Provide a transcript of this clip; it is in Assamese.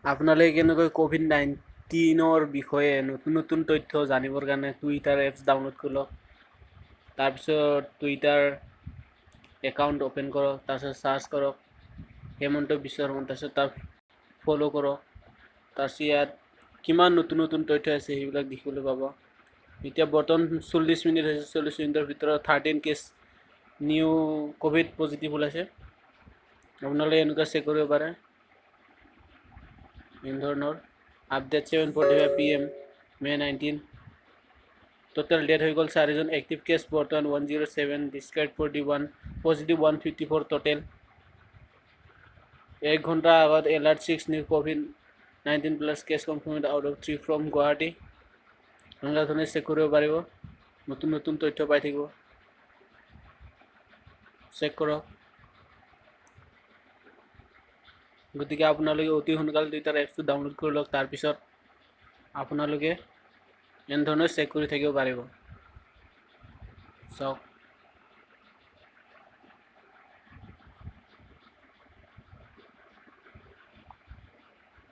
আপোনালোকে কেনেকৈ ক'ভিড-19ৰ বিষয়ে নতুন নতুন তথ্য জানিবৰ কাৰণে টুইটাৰ এপছ ডাউনলোড কৰি লওক। তাৰপিছত টুইটাৰ একাউণ্ট অ'পেন কৰক, তাৰপিছত চাৰ্চ কৰক হিমন্ত বিশ্ব শৰ্মা, তাৰপিছত তাক ফ'ল' কৰক। তাৰপিছত ইয়াত কিমান নতুন নতুন তথ্য আছে, সেইবিলাক দেখিবলৈ পাব। এতিয়া বৰ্তমান 40 মিনিট হৈছে। 40 মিনিটৰ ভিতৰত 13 কেছ নিউ ক'ভিড পজিটিভ ওলাইছে। আপোনালোকে এনেকুৱা চেক কৰিব পাৰে এনেধৰণৰ। Update 7:45 PM, May 19। Total death হৈ গ'ল চাৰিজন। এক্টিভ কেছ বৰ্তমান 107, discharge 41, positive 154 total. এক ঘণ্টা আগত alert, six new COVID-19 plus case confirm, out of three from Guwahati। এনেকুৱা ধৰণে চেক কৰিব পাৰিব, নতুন নতুন তথ্য পাই থাকিব। চেক কৰক। গতিকে আপোনালোকে অতি সোনকালে টুইটাৰ এপছটো ডাউনলোড কৰি লওক। তাৰপিছত আপোনালোকে এনেধৰণে চেক কৰি থাকিব পাৰিব। চাওক।